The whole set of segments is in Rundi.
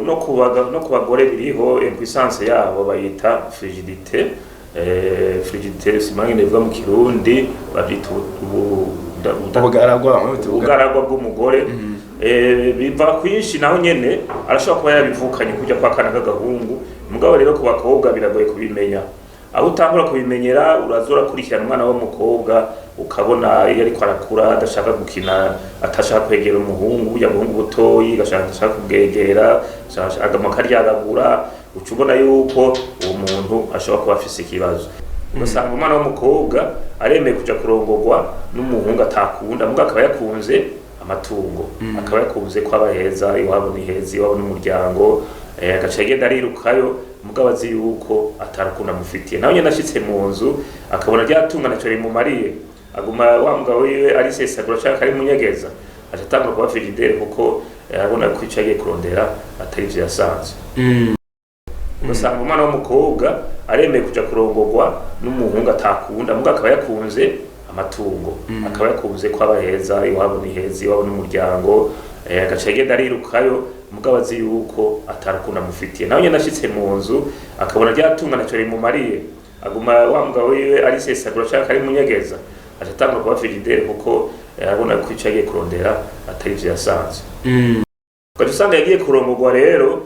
No ku bagore biriho. Impuissance yabo bayita frigidité. Frigidité simange bivuga mu Kirundi, bavyita Ubugaragwa. Ubugaragwa bw'umugore. Biva kwinshi, naho nyene arashobora kuba yarabivukanye kujya kwa kana k'agahungu. Mugabo rero ku bakobwa biragoye kubimenya. Aho utangura kubimenyera, uraza urakurikirana umwana w'umukobwa, ukabona iyo ariko arakura adashaka gukina, atashaka kwegera umuhungu, burya buhungu butoyi agashaka, adashaka kubwegera, agama akaryagagura, uca ubona yuko uwo muntu ashobora kuba afise ikibazo. Ugasanga umwana w'umukobwa aremeye kuja kurongorwa n'umuhungu atakunda, muga akaba yakunze amatungo, akaba yakunze ko aba heza iwabo, ni heza iwabo n'umuryango, agaca agenda arirukayo, mugabo azi yuko atarukundo amufitiye. Nawe nyene ashitse mu nzu akabona rya tunga ntaco rimumariye, aguma wa mugabo wiwe arisesagura canke ari munyegeza, aca atangura kuba frigide kuko arabona ko ico agiye kurondera atari ivyo yasanze. Ugasanga umwana w'umukobwa aremeye kuja kurongorwa n'umuhungu atakunda, muga akaba yakunze amatungo, akaba yakunze ko aba heza iwabo, ni heza iwabo n'umuryango, agaca agenda arirukayo, mugabo azi yuko atarukundo amufitiye. Nawe nyene ashitse mu nzu akabona rya tunga ntaco rimumariye, aguma wa mugabo wiwe arisesagura canke ari munyegeza, aca atangura kuba frigide kuko arabona ko ico agiye kurondera atari ivyo yasanze. Ugaca usanga yagiye kurongorwa rero,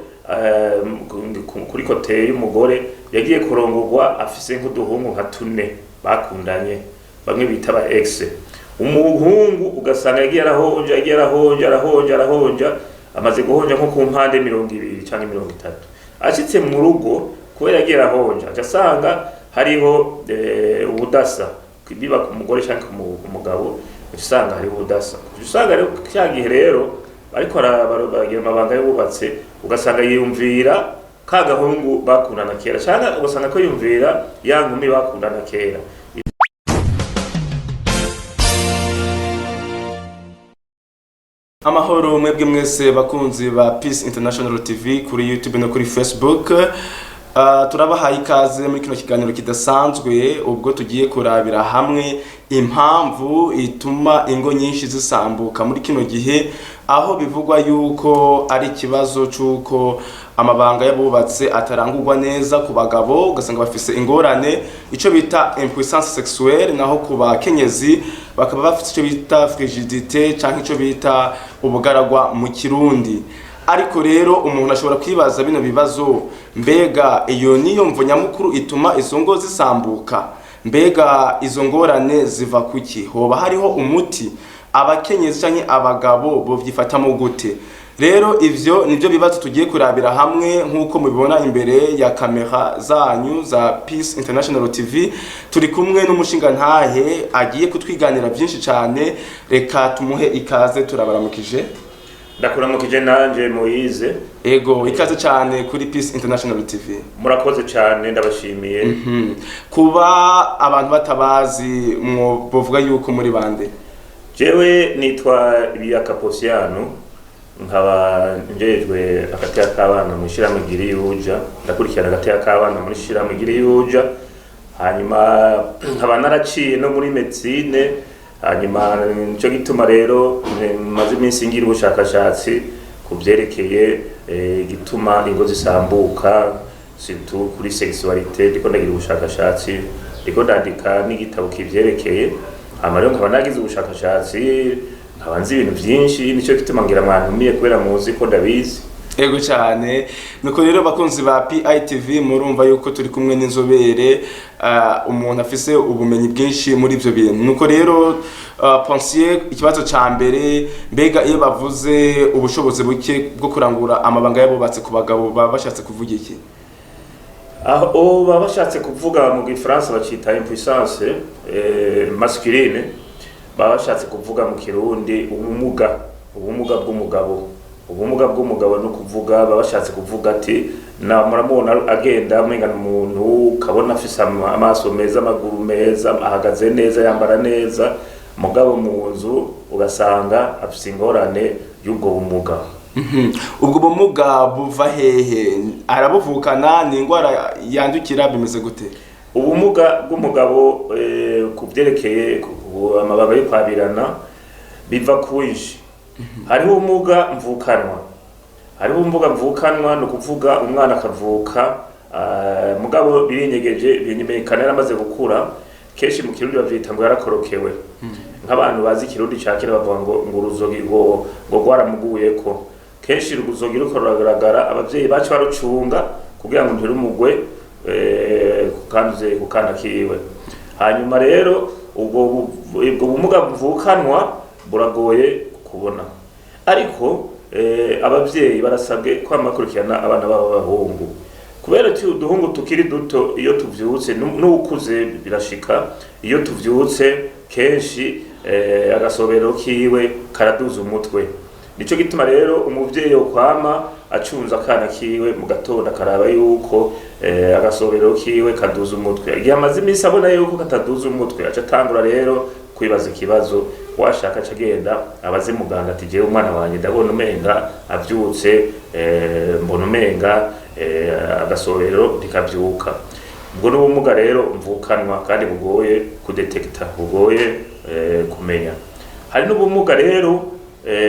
kuri côté y'umugore, yagiye kurongorwa afise nk'uduhungu nka tune bakundanye, bamwe bita ba ex. Umuhungu ugasanga yagiye arahonja, yagiye arahonja, arahonja, arahonja, amaze guhonja nko ku mpande 20 canke 30. Ashitse mu rugo, kubera yagiye arahonja, aca asanga hariho ubudasa, biba ku mugore canke ku mugabo, uca usanga hariho ubudasa. Uca usanga rero cya gihe rero ariko baragira amabanga y'ububatse, ugasanga yiyumvira ka gahungu bakundana kera, canke ugasanga ko yumvira ya nkumi bakundana kera. Amahoro mwebwe mwese bakunzi ba Peace International TV kuri YouTube no kuri Facebook. Turabahaye ikaze muri kino kiganiro kidasanzwe, ubwo tugiye kurabira hamwe impamvu ituma ingo nyinshi zisambuka muri kino gihe, aho bivugwa yuko ari ikibazo c'uko amabanga y'abubatse atarangurwa neza ku bagabo, ugasanga bafise ingorane, ico bita impuissance sexuelle, naho ku bakenyezi bakaba bafise ico bita frigidité canke ico bita ubugaragwa mu Kirundi. Ariko rero umuntu ashobora kwibaza bino bibazo: mbega iyo niyo mvo nyamukuru ituma izo ngo zisambuka? Mbega izo ngorane ziva kuki? Hoba hariho umuti? Abakenyezi canke abagabo bovyifatamo gute? Rero ivyo nivyo bibazo tugiye kurabira hamwe. Nk'uko mubibona imbere ya kamera zanyu za Peace International TV, turi kumwe n'umushingantahe agiye kutwiganira byinshi cyane. Reka tumuhe ikaze. Turabaramukije. Ndakuramukije nanje, Moyize. Ego, ikaze cyane kuri Peace International TV. Murakoze cyane, ndabashimiye. Kuba abantu batabazi, mwo bovuga yuko muri bande? Jewe nitwa Ibiyaka Posiyano, nkaba njejwe agateka k'abana mu ishirahamwe Giriyuja, ndakurikirana agateka k'abana muri ishirahamwe Giriyuja. Hanyuma nkaba naraciye no muri médecine. Hanyuma nico gituma rero maze iminsi ngira ubushakashatsi ku vyerekeye igituma ingo zisambuka, surtout kuri sexualité. Ndiko ndagira ubushakashatsi, ndiko ndandika n'igitabo kivyerekeye. Hama rero nkaba nagize ubushakashatsi, nkaba nzi ibintu vyinshi. Nico gituma ngira mwantumiye, kubera muzi ko ndabizi. Ego cyane. Nuko rero bakunzi ba PITV, murumva yuko turi kumwe n'inzobere, umuntu afise ubumenyi bwinshi muri ibyo bintu. Nuko rero Pensier, ikibazo ca mbere: mbega iyo bavuze ubushobozi buke bwo kurangura amabanga y'abubatse ku bagabo, baba bashatse kuvuga iki? Aho baba bashatse kuvuga, mu Gifaransa bacita impuissance masculine, baba bashatse kuvuga mu Kirundi ubumuga, ubumuga bw'umugabo. Ubumuga bw'umugabo no kuvuga, baba bashatse kuvuga ati na muramubona agenda umenga ni umuntu, ukabona afise amaso meza, amaguru meza, ahagaze neza, yambara neza, mugabo mu nzu ugasanga afise ingorane y'ubwo bumuga. Ubwo bumuga buva hehe? Arabuvukana? Ni indwara yandukira? Bimeze gute? Ubumuga bw'umugabo ku byerekeye amabanga yo kwabirana biva kwinshi. Hariho ubumuga mvukanwa. Hariho ubumuga mvukanwa, ni ukuvuga umwana akavuka, mugabo birinyegeje, bimenyekana yaramaze gukura. Kenshi mu Kirundi bavyita ngo yarakorokewe. Nk'abantu bazi Ikirundi ca kera bavuga ngo uruzogi ngo rwaramuguyeko. Kenshi uruzogi ruko ruragaragara, abavyeyi baca barucunga kugira ngo ntirumugwe kukanduze ku kana kiwe. Hanyuma rero ubwo bumuga mvukanwa buragoye kubona, ariko abavyeyi barasabwe kwama bakurikirana abana babo b'abahungu, kubera ko uduhungu tukiri duto iyo tuvyutse, n'ukuze birashika, iyo tuvyutse kenshi agasobero kiwe karaduza umutwe. Nico gituma rero umuvyeyi yokwama acunze akana kiwe mu gatondo, akaraba yuko agasobero kiwe kaduza umutwe. Igihe amaze iminsi abona yuko kataduza umutwe, aca atangura rero kwibaza ikibazo. Washaka aca agenda abaze muganga ati: "Jewe umwana wanjye ndabona umenga avyutse, mbona umenga agasobero ntikavyuka." Ubwo n'ubumuga rero mvukanwa kandi bugoye kudetekita, bugoye kumenya. Hari n'ubumuga rero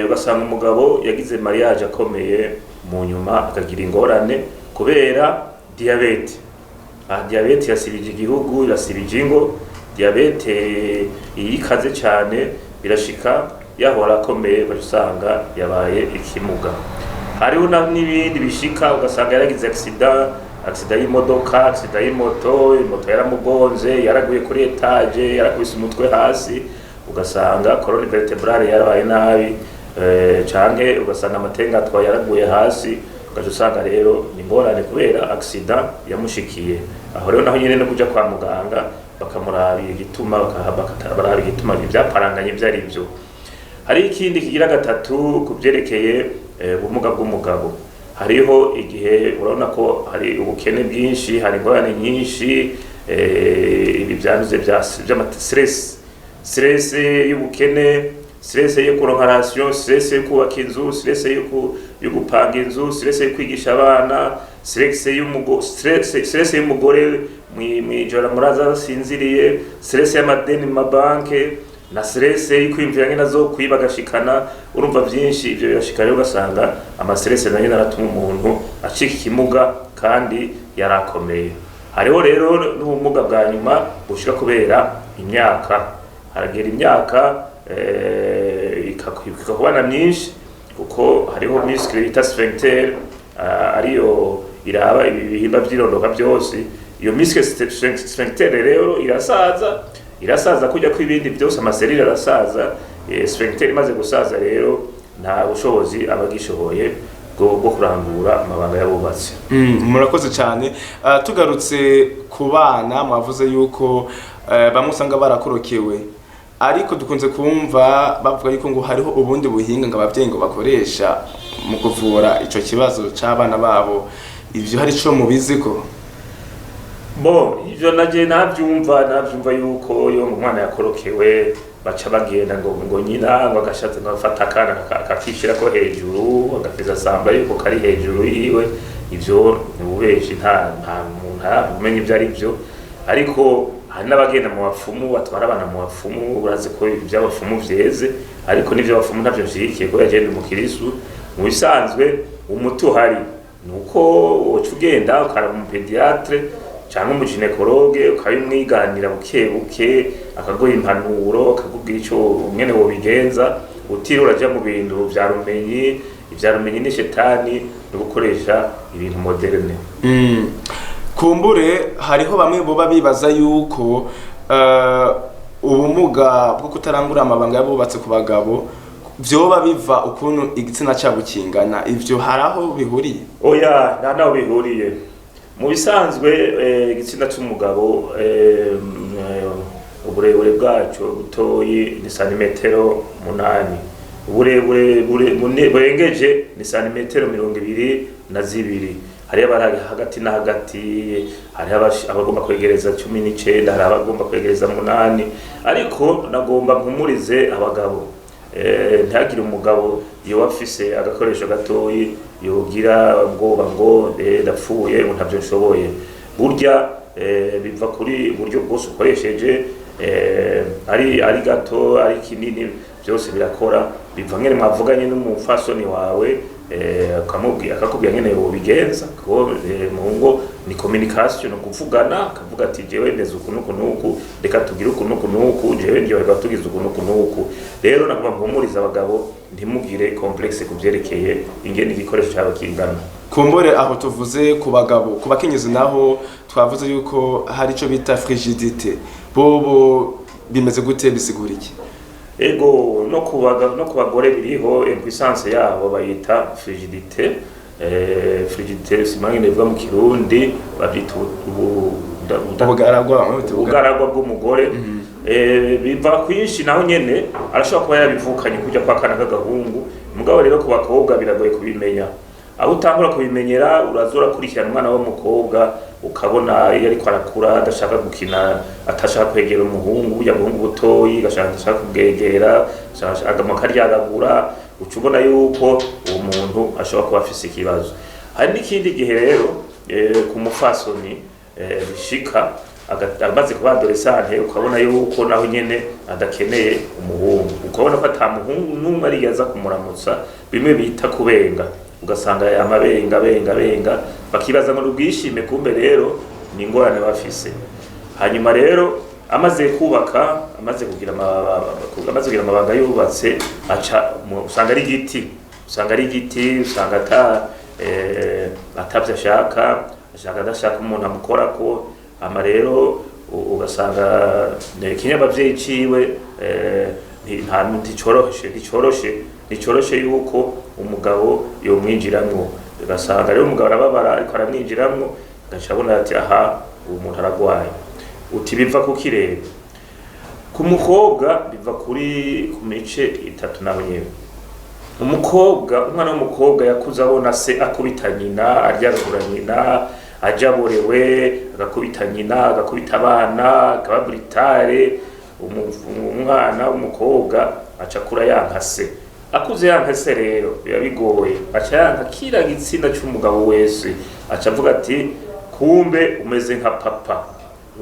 ugasanga umugabo yagize mariage akomeye, mu nyuma akagira ingorane kubera diyabete. Aha diyabete yasibije igihugu, irasibije ingo. Diyabete iyo ikaze cyane birashika yahora akomeye ugaca usanga yabaye ikimuga. Hariho n'ibindi bishika ugasanga yaragize accident, accident y'imodoka, accident y'imoto, imoto yaramugonze, yaraguye kuri étage, yarakubise umutwe hasi, ugasanga colonne vertébrale yarabaye nabi, canke ugasanga amatengatwa yaraguye hasi, ugaca usanga rero ni ingorane kubera accident yamushikiye. Aho rero naho nyene no kuja kwa muganga bakamurabira igituma, baraba igituma ibyaparanganye ivyo ari vyo. Hari ikindi kigira gatatu ku vyerekeye ubumuga bw'umugabo. Hariho igihe urabona ko hari ubukene bwinshi, hari ingorane nyinshi, ibi vyanduze vy'ama stress, stress y'ubukene, stress yo kuronka ration, stress yo kubaka inzu, stress yo gupanga inzu, stress yo kwigisha abana, stress y'umugore mwijoro muraza asinziriye, stress y'amadeni mu mabanke na stress yo kwiyumvira ngene azokwiba agashikana. Urumva vyinshi ivyo birashika rero, ugasanga ama stress nayo nyene aratuma umuntu acika ikimuga kandi yarakomeye. Hariho rero n'ubumuga bwa nyuma bushika kubera imyaka. Haragera imyaka ikakubana myinshi, kuko hariho muscle bita sphincter, ariyo iraba ibi bihimba vy'irondoka byose. Iyo muscle sphincter rero irasaza, irasaza kujya kw'ibindi byose, ama cellules arasaza. Sphincter imaze gusaza rero nta bushobozi aba agishoboye bwo kurangura amabanga y'abubatsi. Murakoze cyane. Tugarutse ku bana, mwavuze yuko bamwe usanga barakorokewe, ariko dukunze kumva bavuga yuko ngo hariho ubundi buhinga ngo abavyeyi ngo bakoresha mu kuvura ico kibazo c'abana babo. Ivyo hari ico mubiziko? Bo ivyo naje navyumva yuko iyo umwana yakorokewe baca bagenda ngo nyina ngo agashatse ngo afata akana akakishirako hejuru, agafeza samba yuko kari hejuru yiwe. Ivyo ni ububeshi, nta muntu aramenya ivyo ari vyo. Ariko hari n'abagenda mu bapfumu, batwara abana mu bapfumu. Urazi ko ivy'abapfumu vyeze, ariko n'ivyo bapfumu ntavyo nshigikiye kubera je ndi umukirisu. Mu bisanzwe umuti uhari ni uko woca ugenda ukaraba umu pédiatre cyangwa umu gynécologue, ukabimwiganira buke buke, akaguha impanuro, akakubwira ico umwene wobigenza, utiriwe uraja mu bintu vya rumenyi. Ivya rumenyi ni shetani, no gukoresha ibintu moderne. Kumbure hariho bamwe boba bibaza yuko ubumuga bwo kutarangura amabanga y'abubatse ku bagabo vyoba biva ukuntu igitsina cyabo kingana. Ivyo hari aho bihuriye? Oya, nta naho bihuriye. Mu bisanzwe igitsina c'umugabo, uburebure bwaco butoyi ni santimetero 8, uburebure burengeje ni santimetero 22. Hariho abari hagati na hagati, hariho abagomba kwegereza 19, hari abagomba kwegereza 8. Ariko nagomba mpumurize abagabo, ntihagire umugabo yoba afise agakoresho gatoyi yogira ubwoba ngo ndapfuye, ngo ntavyo nshoboye. Burya biva kuri buryo bwose ukoresheje, ari gato, ari kinini, byose birakora. Biva ngene mwavuganye n'umufasoni wawe. Akamubwira, akakubwira nyene wobigenza, kuko mu ngo ni communication, kuvugana. Akavuga ati: "Jewe meze uku nuku nuku, reka tugire uku nuku nuku, jewe ndyoherwa tugize uku nuku nuku." Rero nagomba mpumuriza abagabo, ntimugire complexe ku vyerekeye ingene igikoresho cyawe kingana. Kumbure aho tuvuze ku bagabo, ku bakenyezi naho twavuze yuko hari ico bita frigidité. Bobo bimeze gute? Bisigura iki? Ego, no ku bagore biriho. Impuissance yabo bayita frigidité. Frigidité simange bivuga mu Kirundi, bavyita Ubugaragwa. Ubugaragwa bw'umugore. Biva kwinshi. Naho nyene arashobora kuba yarabivukanye kujya kwa kana k'agahungu. Mugabo rero ku bakobwa biragoye kubimenya. Aho utangura kubimenyera, uraza urakurikirana umwana w'umukobwa, ukabona iyo ariko arakura adashaka gukina, atashaka kwegera umuhungu, burya buhungu butoyi agashaka, adashaka kubwegera, agama akaryagagura, uca ubona yuko uwo muntu ashobora kuba afise ikibazo. Hari n'ikindi gihe rero ku mufasoni bishika amaze kuba adolescente, ukabona yuko naho nyene adakeneye umuhungu, ukabona ko ata muhungu n'umwe ariyaza kumuramutsa, bimwe bita kubenga. Ugasanga amabenga benga benga, bakibaza ngo ubwishime, kumbe rero ni ingorane bafise. Hanyuma rero amaze kubaka, amaze kugira amabanga yubatse, aca usanga ari igiti, usanga atavyo ashaka, ashaka adashaka umuntu amukorako. Ama rero ugasanga ikinyabavyeyi ciwe nticoroshe yuko umugabo yomwinjiramwo. Ugasanga rero umugabo arababara ariko aramwinjiramwo, agaca abona ati: "Aha, uwo muntu aragwaye." Uti biva ku kirere? Ku mukobwa biva ku mice itatu naho nyene. Umukobwa, umwana w'umukobwa yakuze abona se akubita nyina, aryagagura nyina, ajaborewe agakubita nyina, agakubita abana, akaba brutal. Umwana w'umukobwa aca akura yanka se. Akuze yanka se rero biba bigoye, aca yanka kira gitsina c'umugabo wese. Aca avuga ati: "Kumbe umeze nka papa,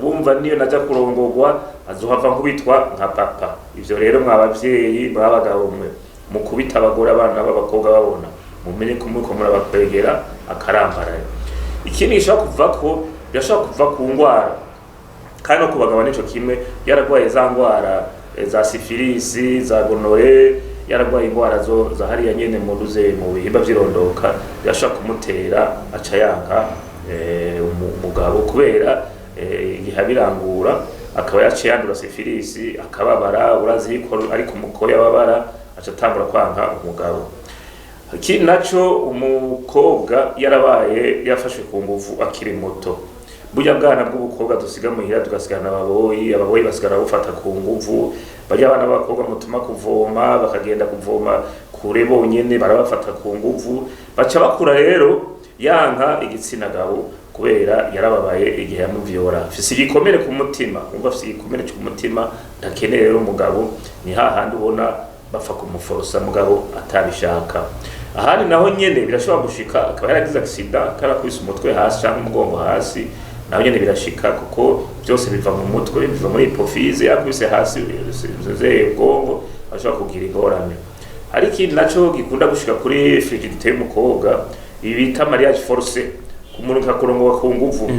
wumva niyo najya kurongorwa azohava nkubitwa nka papa." Ivyo rero, mwa bavyeyi, mwa bagabo mwe mukubita abagore abana b'abakobwa babona, mumenye ko muriko murabakwegera akarambaraye. Ikindi gishobora kuva ko, birashobora kuva ku ngwara, kandi no ku bagabo nico kimwe. Yaragwaye za ngwara za syphilis, za gonorrhée, yaragwaye ingwara zo za hariya nyene mu ruze mu bihimba vy'irondoka, birashobora kumutera aca yanka umugabo, kubera igihe abirangura akaba yaciye yandura syphilis, akababara. Urazi yuko ariko umukoyo ababara, aca atangura kwanka umugabo. Ikindi naco, umukobwa yarabaye yafashwe ku nguvu akiri muto. Burya bwana bw'ubukobwa dusiga muhira, tugasigana ababoyi, ababoyi basigara bufata ku nguvu. Barya abana b'abakobwa mutuma kuvoma, bakagenda kuvoma kure bonyene, barabafata ku nguvu, baca bakura rero yanka igitsina gabo, kubera yarababaye igihe yamuvyora, afise igikomere ku mutima. Umva, afise igikomere ku mutima, ntakeneye rero umugabo. Ni hahandi ubona bapfa kumuforosa mugabo atabishaka. Ahandi naho nyene birashobora gushika akaba yaragize accident, karakubise umutwe hasi cyangwa umugongo hasi. Naho nyene birashika, kuko byose biva mu mutwe, biva muri hypophyse. Yakubise hasi zeye ubwonko, ashobora kugira ingorane. Hari ikindi naco gikunda gushika kuri frigidité y'umukobwa, ibi bita mariage forcé, kumuruka, kurongoka ku nguvu.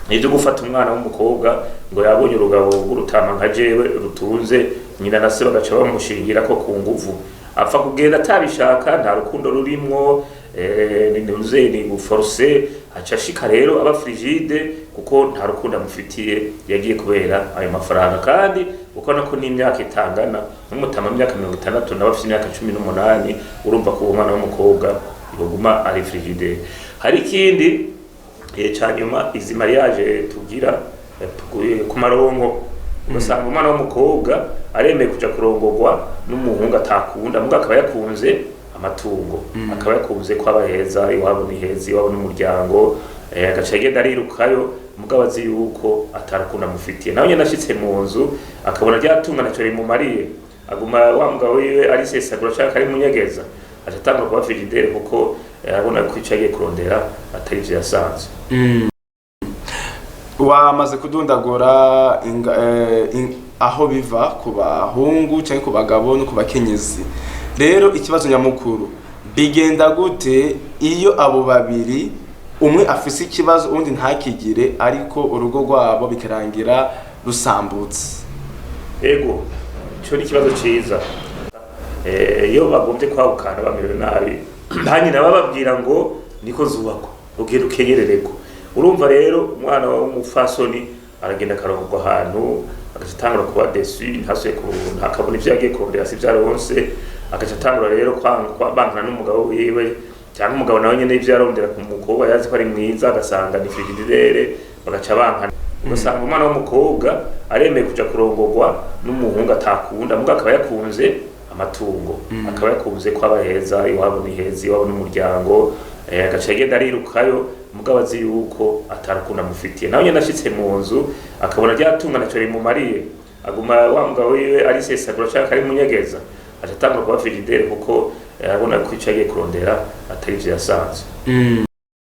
Nibyo gufata umwana w'umukobwa ngo yabonye urugabo rw'urutama nka jewe rutunze, nyina na se bagaca bamushingira ko ku nguvu, apfa kugenda atabishaka, nta rukundo rurimwo, ni ni guforce. Aca ashika rero aba frigide, kuko nta rukundo amufitiye, yagiye kubera ayo mafaranga. Kandi ukabona ko n'imyaka itangana, n'umutama w'imyaka 60 nawe afite imyaka 18. Urumva ko uwo mwana w'umukobwa yoguma ari frigide. Hari ikindi ca nyuma, izi mariage tugira ku marongo. Ugasanga umwana w'umukobwa aremeye kuja kurongorwa n'umuhungu atakunda, muga akaba yakunze amatungo, akaba yakunze ko aba heza iwabo, ni heza iwabo n'umuryango, agaca agenda arirukayo, mugabo azi yuko atarakunda amufitiye. Nawe nyene ashitse mu nzu akabona rya tunga ntaco rimumariye, aguma wa mugabo wiwe arisesagura canke ari munyegeza, aca atangura kuba frigide, kuko arabona ko ico agiye kurondera atari ivyo yasanze. Wamaze kudundagura aho biva ku bahungu cyangwa ku bagabo no ku bakenyezi. Rero ikibazo nyamukuru Bigenda gute iyo abo babiri umwe afise ikibazo uwundi ntakigire, ariko urugo rwabo bikarangira rusambutse? Ego, ico ni ikibazo ciza. Iyo bagombye kwahukana bamerewe nabi, nta nyina bababwira ngo niko zubakwa, ugenda ukenyerereko. Urumva rero umwana w'umupfasoni aragenda akarongorwa ahantu, agaca atangura kuba déçu, ntasuye ntakabona ivyo yagiye kurondera, si vyaronse, agaca atangura rero bankana n'umugabo wiwe, cyangwa umugabo nawe nyene ivyo yarondera ku mukobwa yazi ko ari mwiza agasanga ni frigidaire, bagaca bankana. Ugasanga umwana w'umukobwa aremeye kuja kurongorwa n'umuhungu atakunda, muga akaba yakunze amatungo, akaba yakunze ko aba heza iwabo, ni heza iwabo n'umuryango, agaca agenda arirukayo, mugabo azi yuko atarukundo amufitiye. Nawe nyene ashitse mu nzu akabona rya tunga ntaco rimumariye, aguma wa mugabo wiwe arisesagura canke ari munyegeza, aca atangura kuba frigidaire, kuko arabona ko ico agiye kurondera atari ivyo yasanze.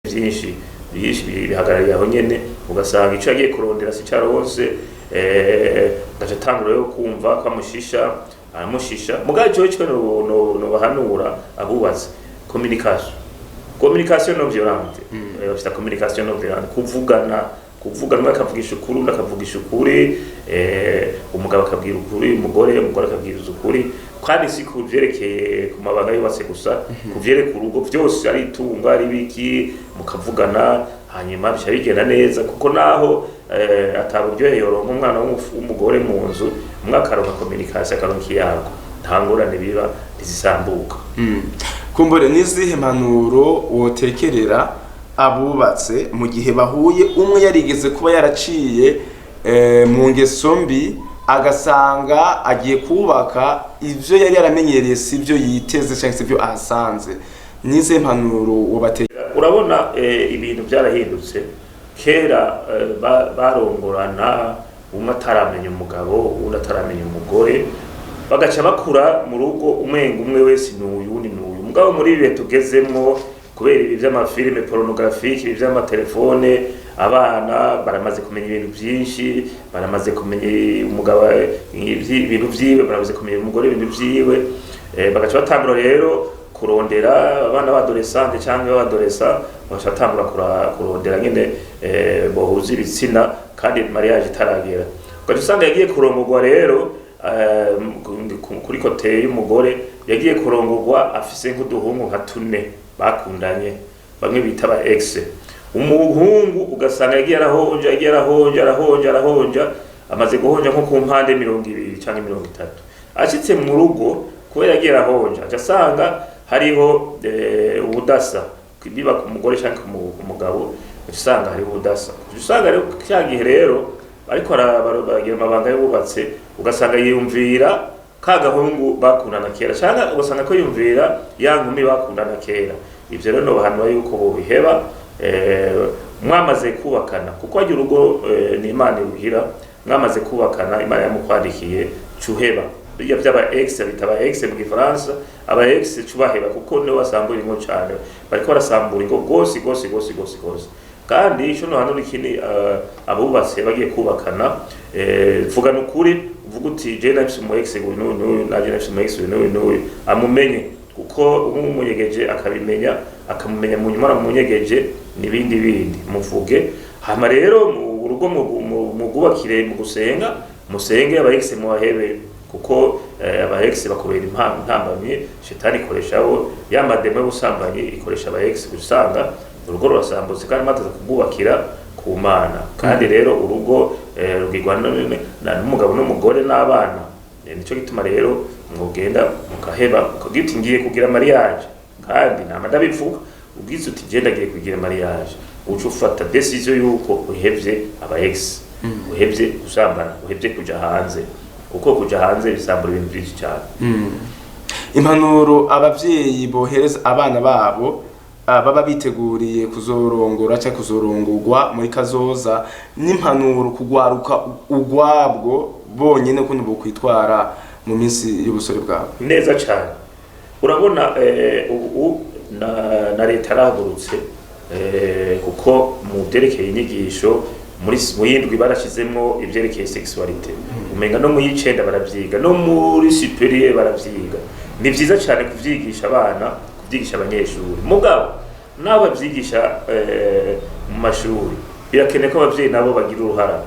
Vyinshi byinshi bihagarariye aho nyene, ugasanga ico yagiye kurondera si caronse, agaca atangura yo kumva ko amushisha, aramushisha. Mugabo ico cyo no bahanura abubatse: communication, communication non violente. Bafite communication non violente, kuvugana, kuvugana, umwe akavugisha ukuri, undi akavugisha ukuri, umugabo akabwira ukuri umugore, umugore akabwiriza ukuri. Kandi si ku vyerekeye ku mabanga yubatse gusa, ku vyerekeye urugo vyose, ari itunga, ari biki, mukavugana, hanyuma bica bigenda neza, kuko naho ataburyohe yoronka umwana w'umugore mu nzu, umwe akaronka communication, akaronka ikiyago, nta ngorane biba, ntizisambuka. Kumbure n'izihe mpanuro wotekerera abubatse mu gihe bahuye umwe yarigeze kuba yaraciye mu ngeso mbi, agasanga agiye kubaka, ivyo yari yaramenyereye si byo yiteze cyangwa se ibyo ahasanze? N'izihe mpanuro wobatekera? Urabona, ibintu byarahindutse. Kera barongorana umwe ataramenya umugabo, uwundi ataramenya umugore, bagaca bakura mu rugo umenga umwe wese ni uyu, uwundi ni uyu. Mugabo muri ibi bihe tugezemwo, kubera ibi vy'ama films pornographiques, ibi vy'amatelefone, abana baramaze kumenya ibintu byinshi, baramaze kumenya umugabo ibintu vyiwe, baramaze kumenya umugore ibintu vyiwe, bagaca batangura rero kurondera abana b'aba adolescentes cyangwa b'aba adolescents, bagaca batangura kurondera nyene bohuza ibitsina kandi mariage itaragera. Ugaca usanga yagiye kurongorwa rero, kuri côté y'umugore, yagiye kurongorwa afise nk'uduhungu nka tune bakundanye, bamwe bita ba ex. Umuhungu ugasanga yagiye arahonja, yagiye arahonja, arahonja, arahonja, amaze guhonja nko ku mpande 20 canke 30. Ashitse mu rugo, kubera yagiye arahonja, aca asanga hariho ubudasa, biba ku mugore canke ku mugabo, uca usanga hariho ubudasa. Uca usanga rero cya gihe rero ariko baragira amabanga y'ububatse, ugasanga yiyumvira ka gahungu bakundana kera, cyangwa ugasanga ko yumvira ya nkumi bakundana kera. Ivyo rero nobahanura yuko bobiheba mwamaze kubakana, kuko harya urugo ni Imana iruhira. Mwamaze kubakana, Imana yamukwandikiye, cuheba bijya vy'aba ex, bita aba ex mu Gifaransa, aba ex cubaheba, kuko nibo basambura ingo cane, bariko barasambura ingo gose gose gose gose gose. Kandi ico nohanura ikindi, abubatse bagiye kubakana, vugana ukuri, uvuga uti: "Je nafise umu ex uyu n'uyu n'uyu, naje nafise umu ex uyu n'uyu n'uyu." Amumenye, kuko umunyegeje akabimenya, akamumenya mu nyuma aramunyegeje n'ibindi bindi. Muvuge, hama rero mu urugo mugubakire mu gusenga, musenge, aba ex muhahebe, kuko aba ex bakubera intambamyi. Shetani ikoresha abo ya ma démons y'ubusambanyi, ikoresha aba ex, usanga urugo rurasambutse kandi mwateze kubwubakira ku Mana. Kandi rero urugo rugirwa n'umugabo n'umugore n'abana. Nico gituma rero mwogenda mukaheba, ukagira uti: "Ngiye kugira mariage." Kandi nama ndabivuga, ubwize uti: "Genda, ngiye kugira mariage", uca ufata décision yuko uhevye aba ex, uhevye gusambana, uhevye kuja hanze, kuko kuja hanze bisambura ibintu byinshi cyane. Impanuro abavyeyi bohereza abana babo baba biteguriye kuzorongora cyangwa kuzorongorwa muri kazoza, n'impanuro kugwaruka ugwabwo bonyene ukuntu bokwitwara mu minsi y'ubusore bwabo? Neza cyane. Urabona, ubu na leta yarahagurutse, kuko mu byerekeye inyigisho muri mu yindwi barashyizemo ibyerekeye sexualité, umenga no mu y'icenda baravyiga, no muri supérieur baravyiga. Ni vyiza cyane kuvyigisha abana. Kubyigisha abanyeshuri, mugabo nabo babyigisha mu mashuri, birakenewe ko abavyeyi nabo bagira uruhara.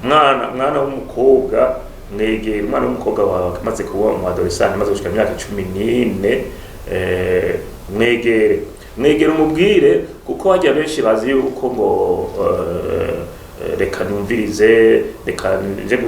Mwana w'umukobwa, mwegera umwana w'umukobwa wawe amaze kuba umu adolescent, amaze gushika imyaka 14, mwegere umubwire, kuko hajya benshi bazi yuko ngo reka numvirize, reka nje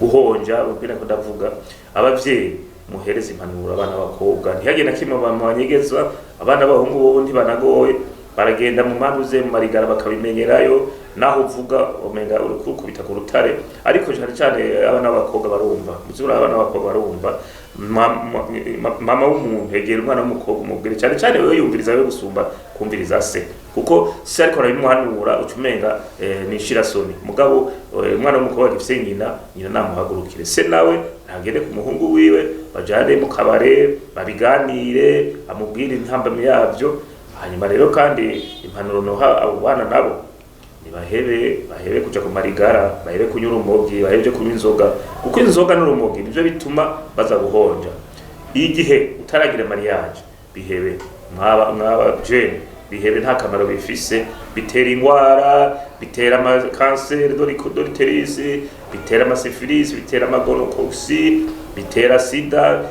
guhonja ubwira ko ndavuga. Abavyeyi, muhereze impanuro abana b'abakobwa, ntihagire na kimwe banyegeza. Abana b'abahungu bobo ntibanagoye, baragenda mu manuze mu marigara bakabimenyerayo, naho uvuga umenga uri kurukubita ku rutare. Ariko cyane cyane abana b'abakobwa barumva, muzura abana b'abakobwa barumva. Mama w'umuntu, egera umwana w'umukobwa umubwire, cyane cyane wewe yumviriza wewe gusumba kumviriza se, kuko se ariko arabimuhanura uca umenga ni ishirasoni. Mugabo umwana w'umukobwa agifise nyina, nyina namuhagurukire. Se nawe ntagende ku muhungu wiwe, bajane mu kabare babiganire, amubwire intambamyi yavyo. Hanyuma rero kandi impanuro noha abo bana nabo, ntibahebe, bahebe kuja ku marigara, bahebe kunywa urumogi, bahebe kunywa inzoga, kuko inzoga n'urumogi nivyo bituma baza guhonja. Igihe utaragira mariage, bihebe. Mwaba jeune, bihebe, nta kamaro bifise. Bitera ingwara, bitera ama cancer de l'utérus, bitera ama syphilis, bitera ama gonocoque, bitera sida,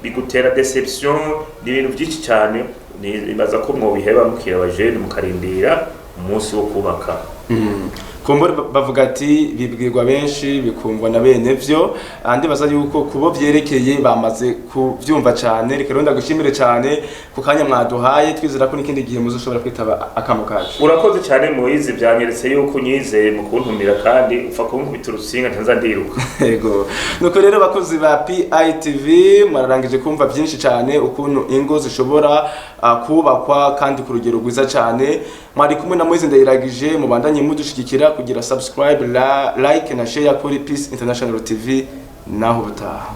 bigutera déception, ni ibintu byinshi cyane. Nibaza ko mwobiheba mukira abajene, mukarindira umunsi wo kubaka. Kumbura bavuga ati bibwirwa benshi bikumvwa na bene vyo. Andi baza yuko kubo vyerekeye bamaze kuvyumva cyane. Reka rero ndagushimire cyane ku kanya mwaduhaye, twizera ko n'ikindi gihe muzoshobora kwitaba akamo kacu. Urakoze cyane Moyizi, byanyeretse yuko unyizeye mu kuntumira, kandi upfa kunkubita urutsinga ntaza ndiruka. Yego, nuko rero bakozi ba PITV, mwararangije kumva byinshi cyane ukuntu ingo zishobora kubakwa kandi ku rugero rwiza cyane. Mwari kumwe na Moyizi Ndayiragije. Mubandanye mudushigikira kugira subscribe, like na share kuri Peace International TV. Naho ubutaha.